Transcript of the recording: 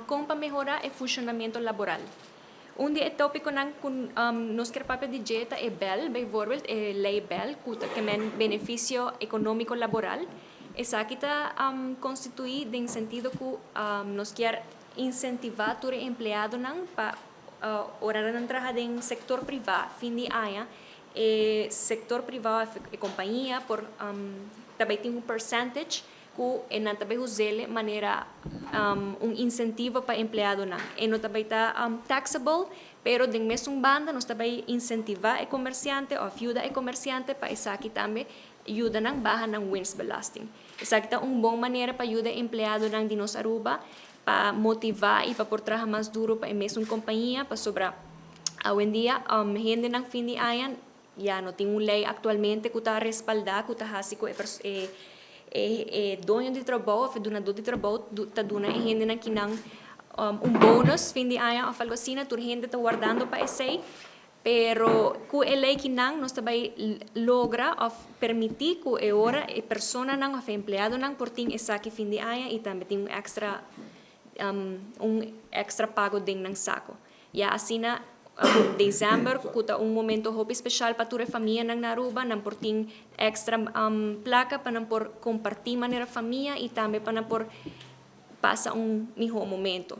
con pa mehora e funcionamento laboral. Un di e topiconan cu nos kier papia di dje ta e BEL, bijvoorbeeld, e ley BEL, cu ta kiermen beneficio economico laboral. Esaki ta constitui den sentido cu nos kier incentiva tur empleadonan pa ora nan traha den sector priva fin di aña, e sector priva, e compania por tambe tin un percentage cu e nan tambe us'e manera un incentivo pa empleadonan. E no tambe ta taxable, pero den mesun banda nos tambe incentiva e comerciante of yuda e comerciante pa esaki tambe yuda nan baha nan winstbelasting. Esaki ta un bon manera pa yuda empleadonan di nos Aruba pa motiva y pa por traha mas duro pa e mesun compania, pasobra awendia hendenan fin di aña ya no tin un ley actualmente cu ta respalda cu ta haci cu e doño di trabou of dunado di trabou ta duna e hendenan kinan un bonus fin di aña of algo asina. Tur hende ta wardando pa esey, pero cu e ley kinan nos tambe logra of permiti cu e ora e personanan of empleadonan por tin esaki fin di aña y tambe tin un extra pago den nan saco. Ya asina december, cu ta un momento hopi special pa tur e famianan na Aruba, nan por tin extra placa pa nan por comparti manera famia y tambe pa nan por pasa un miho momento.